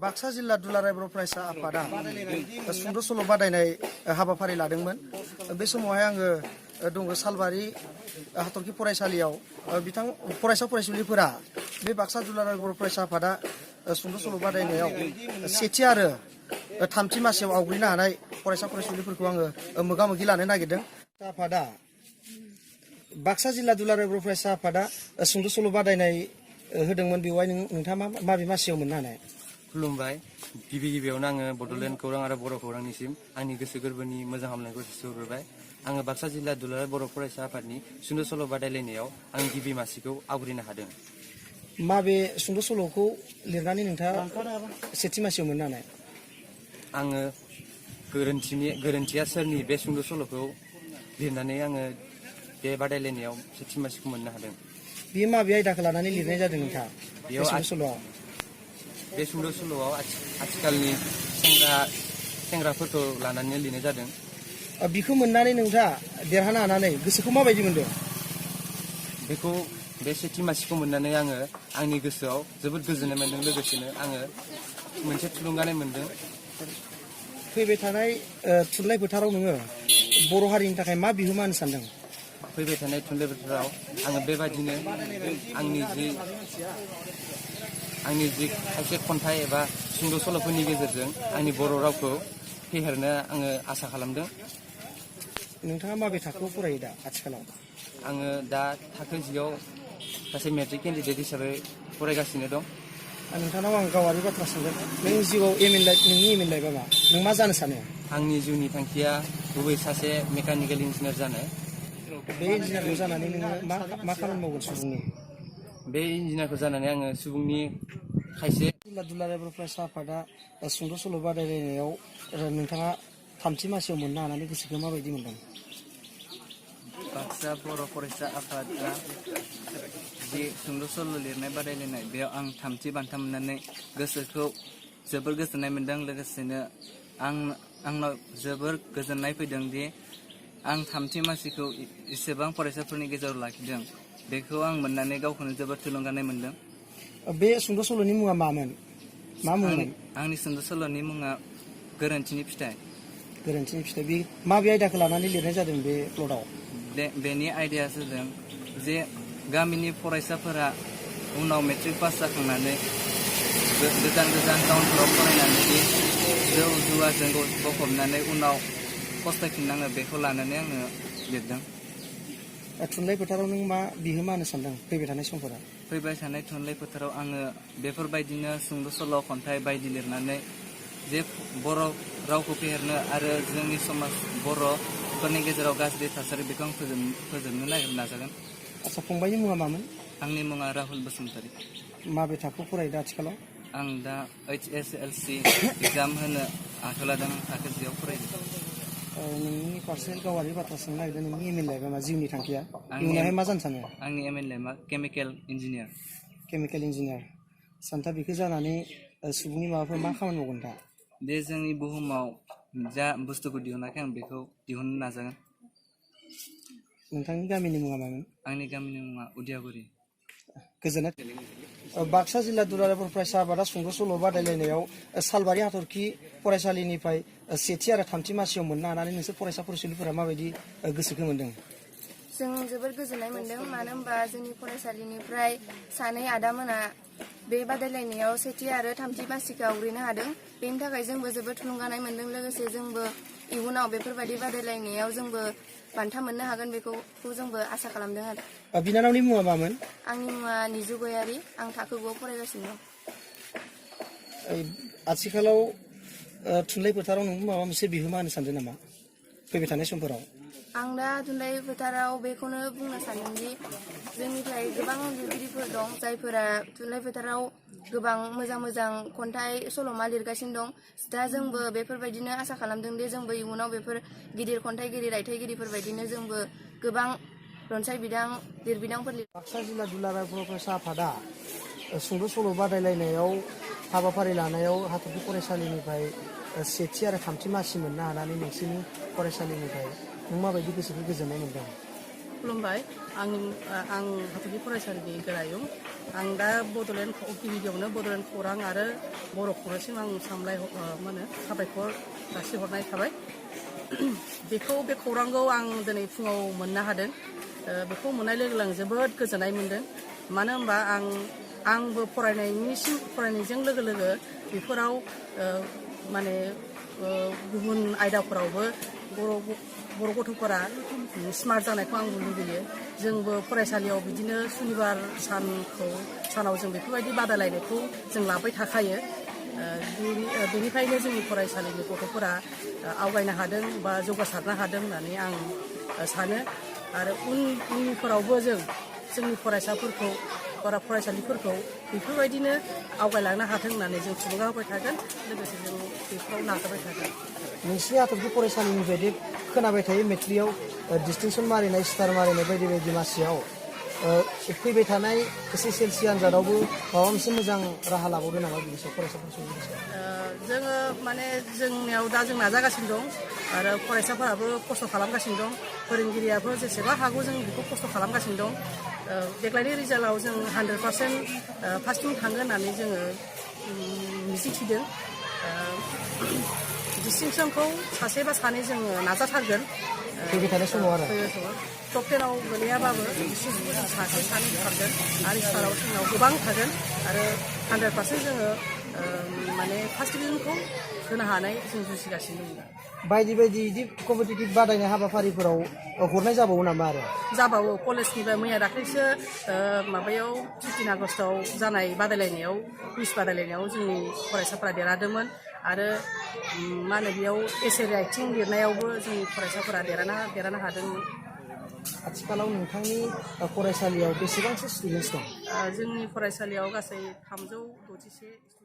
बाक्सा जिल्ला दुलाराय बर' फरायसा आफादा सुंद' सल' बादायनाय हाबाफारि लादोंमोन। बे समावहाय आङो दङ सालबारि हाथरखि फरायसालियाव बिथां फरायसा फरायसुलिफोरा बे बाक्सा दुलाराय बर' फरायसा आफादा सुंद' सल' बादायनायाव सेथि आरो थामथि मासियाव आवग्रिनो हानाय फरायसा फरायसुलिफोरखौ आङो मोगा मोगि लानो नागिरदों। आफादा बाक्सा जिल्ला दुलाराय बर' फरायसा आफादा सुंद' सल' बादायनाय होदोंमोन। बेवहाय नोंथाङा माबे मासियाव मोननो हानाय? खुलुमबाय। गिबियावनो आङो बड'लेण्ड खौरां आरो बर' खौरांनिसिम आंनि गोसो गोरबोनि मोजां हामलायनायखौ जासिहरबाय। आङो बाक्सा जिल्ला दुलाराय बर' फरायसा आफादनि सुंद' सल' बादायलायनायाव आं गिबि मासिखौ आवग्रिनो हादों। माबे सुंद' सल'खौ लिरनानै नोंथाङा सेथि मासियाव मोननो हानाय? आङो गोरोन्थिया सोरनि बे सुंद' सल'खौ लिरनानै आङो बे बादायलायनायाव सेथि मासिखौ मोननो हादों। बेयो माबे आयदाखौ लानानै लिरनाय जादों नोंथाङा बे सुंद' सल'आव? बे सुंद' सल'आव आथिखालनि सेंग्राफोरखौ लानानै लिरनाय जादों। बिखौ मोननानै नोंथाङा देरहानो हानानै गोसोखौ माबायदि मोनदों? बे सेथि मासिखौ मोननानै आङो आंनि गोसोआव जोबोद गोजोननाय मोन्दों। लोगोसेनो आङो मोनसे थुलुंगानाय मोन्दों। फैबाय थानाय थुनलाइ फोथाराव नोङो बर' हारिनि थाखाय मा बिहोमा होनो सानदों? फैबाय थानाय थुनलाइ बोथोराव आङो बेबादिनो आंनि जि खायसे खन्थाइ एबा सुंद' सल'फोरनि गेजेरजों आंनि बर' रावखौ फेहेरनो आङो आसा खालामदों। नोंथाङा माबे थाखोआव फरायो दा आथिखालाव? आङो दा थाखो 10आव सासे मेट्रिक केन्डिडेट हिसाबै फरायगासिनो दं। नोंथांनाव आं गावारि बाथ्रा सोंगोन। नों जिउआव नोंनि एम इन लाइफआ मा? नों मा जानो सानो? आंनि जिउनि थांखिया गुबै सासे मेकानिकेल इन्जिनियार जानो। बे इन्जिनियारखौ जानानै नोङो मा खामानि मावगोन सुबुंनि? बे इन्जिनियारखौ जानानै आङो सुबुंनि खायसे जिल्ला दुलाराय बर' फरायसा आफादा सुंद' सल' बादायलायनायाव नोंथाङा थामथि मासियाव मोननो हानानै गोसोखौ माबायदि मोनदों? बाक्सा बर' फरायसा आफादा जि सुंद' सल' लिरनाय बादायलायनाय बेयाव आं थामथि बान्था मोननानै गोसोखौ जोबोर गोजोननाय मोन्दों। लोगोसेनो आंनाव जोबोर गोजोननाय फैदों दि आं थामथि मासिखौ इसेबां फरायसाफोरनि गेजेराव लाखिदों। बेखौ आं मोननानै गावखौनो जोबोर थुलुंगानाय मोन्दों। बे सुंद' सल'नि मुङा मामोन? मा मुंमोन? आंनि सुंद' सल'नि मुङा गोरोन्थिनि फिथाइ। गोरोन्थिनि फिथाइ। बे माबे आयदाखौ लानानै लिरनाय जादों बे प्लटआव? बेनि आयदाया जादों जे गामिनि फरायसाफोरा उनाव मेट्रिक पास जाखांनानै गोजान टाउनफोराव फरायनानै जौ जुवाजों गफबनानै उनाव फस्थायफिननाङो, बेखौ लानानै आङो लिरदों। थुनलाइ फोथाराव नों मा बिहोमा होनो सानदों फैबाय थानाय समफोराव? फैबाय थानाय थुनलाइ फोथाराव आङो बेफोरबायदिनो सुंद' सल' खन्थाइ बायदि लिरनानै जे बर' रावखौ फेहेरनो आरो जोंनि समाज बर'फोरनि गेजेराव गाज्रि थासारि बेखौ आं फोजोबनो नाजागोन। आच्चा, फंबायनि मुङा मामोन? आंनि मुङा राहुल बसुमतारी। माबे थाखोआव फरायो दा आथिखालाव? आं दा HSLC एग्जाम होनो आखायाव लादों। थाखो 10आव फरायदों। नोंनि फारसे गावारि बाथ्रा सोंनो नागिरदों। नोंनि एम इन लाइफआ मा? जिउनि थांखिया इयुनावहाय मा जानो सानो? आंनि एम इन लाइफआ केमिकेल इन्जिनियार। Chemical engineer. सान्था बेखौ जानानै सुबुंनि माबाफोर मा खामानि मावगोन दा? बे जोंनि बुहुमाव जा बुस्थुखौ दिहुनाखै आं बेखौ दिहुननो नाजागोन। नोंथांनि गामिनि मुङा मामोन? आंनि गामिनि मुङा उदियागुरि। गोजोननाय। बाक्सा जिल्ला दुलाराय बर' फरायसा आफादा सुंद' सल' बादायलायनायाव सालबारि हाथरखि फरायसालिनिफ्राय सेथि आरो थामथि मासियाव मोननो हानानै नोंसोर फरायसा फरायसुलिफोरा माबायदि गोसोखौ मोन्दों? जों जोबोर गोजोननाय मोन्दों। मानो होनबा जोंनि फरायसालिनिफ्राय सानै आदामोना बे बादायलायनायाव सेथि आरो थामथि मासिखौ आवग्रिनो हादों। बेनि थाखाय जोंबो जोबोद थुलुंगानाय मोन्दों। लोगोसे जोंबो इयुनाव बेफोरबायदि बादायलायनायाव जोंबो बान्था मोननो हागोन, बेखौ जोंबो आसा खालामदों आरो। बिनानावनि मुङा मामोन? आंनि मुङा निजु गयारि। आं थाखो 9आव फरायगासिनो दं। आथिखालाव थुनलाइ फोथाराव नों माबा मोनसे बिहोमा होनो सानदों नामा फैबाय थानाय समफोराव? आं दा थुनलाइ फोथाराव बेखौनो बुंनो सानदोंदि जोंनिफ्राय गोबां लिरगिरिफोर दं जायफोरा थुनलाइ फोथाराव गोबां मोजां खन्थाइ सल'मा लिरगासिनो दं। दा जोंबो बेफोरबायदिनो आसा खालामदों दि जोंबो इयुनाव बेफोर गिदिर खन्थाइगिरि रायथाइगिरिफोरबायदिनो जोंबो गोबां रनसाय बिदां लिरबिदांफोर बाक्सा जिल्ला दुलाराय बर' फरायसा आफादा सुंद' सल' बादायलायनायाव हाबाफारि लानायाव हाथरखि फरायसालिनिफ्राय सेथि आरो थामथि मासि मोननो हानानै नोंसोरनि फरायसालिनिफ्राय नों माबायदि गोसोखौ गोजोननाय मोन्दों? खुलुमबाय आं हाथरखि फरायसालिनि गोरायुं आं दा बड'लेण्ड गिबियावनो बड'लेण्ड खौरां आरो बर' खौरांसिम आं साबायखर जासिहरनाय थाबाय बे खौरांखौ आं दिनै फुङाव मोननो हादों बेखौ मोननाय लोगो लोगो जोबोद गोजोननाय मोनदों मानो होनबा आंबो फरायनायजों लोगो लोगो बेफोराव गुबुन आयदाफोरावबो बर' गथ'फोरा स्मार्ट जानायखौ आंबो लुबैयो जोंबो फरायसालियाव बिदिनो सुनिबार सानाव जों बेफोरबायदि बादायलायनायखौ जों लाबाय थाखायो बेनिखायनो जोंनि फरायसालिनि गथ'फोरा आवगायनो हादों बा जौगासारनो हादों होननानै आं सानो आरो उनफोरावबो जोंनि फरायसाफोरखौ फरायसालिफोरखौ बेफोरबायदिनो आवगायलांनो हाथों होननानै जों थुलुंगा होबाय थागोन लोगोसे जों बेफोराव नाजाबाय थागोन नोंसिनि हाथरखि फरायसालिनिफ्राय खोनाबाय थायो मेट्रिकआव डिस्टिंसन मारिनाय स्टार मारिनाय बायदि बायदि मासियाव फैबाय थानाय SSLC आनजादावबो माबा मोनसे मोजां राहा लाबावदो नामा बिनि सायाव फरायसाफोरखौ जोङो जोंनियाव दा जों नाजागासिनो दं आरो फरायसाफोराबो खस्थ' खालामगासिनो दं फोरोंगिरियाबो जेसेबां हागौ जों बेखौ खस्थ' खालामगासिनो दं देग्लायनि रिजाल्टआव जों 100% फार्स्टथिं थांगोन होननानै जोङो मिजिंथिदों डिस्टिंसनखौ सासे बा सानै जोङो नाजाथारगोन फैबाय थानाय समाव आरो टप 10आव गोलैयाबाबो डिस्टिंसनखौ जों सासे सानै थागोन आरो स्टाराव जोंनाव गोबां थागोन आरो 100% जोङो फार्स्ट डिभिजनखौ होनो हानाय जों जुजिगासिनो दं बायदि बायदि बिदि कम्पिटिटिभ बादायनाय हाबाफारिफोराव हरनाय जाबावो नामा आरो जाबावो कलेजनिफ्राय मैया दाख्लैसो 15 आगस्टआव जानाय बादायलायनायाव कुइज बादायलायनायाव जोंनि फरायसाफोरा देरहादोंमोन आरो बेयाव एसे राइटिं लिरनायावबो जोंनि फरायसाफोरा देरहानो हादोंमोन आथिखालाव नोंथांनि फरायसालियाव बेसेबांसो स्टुडेन्टस दं जोंनि फरायसालियाव गासै 361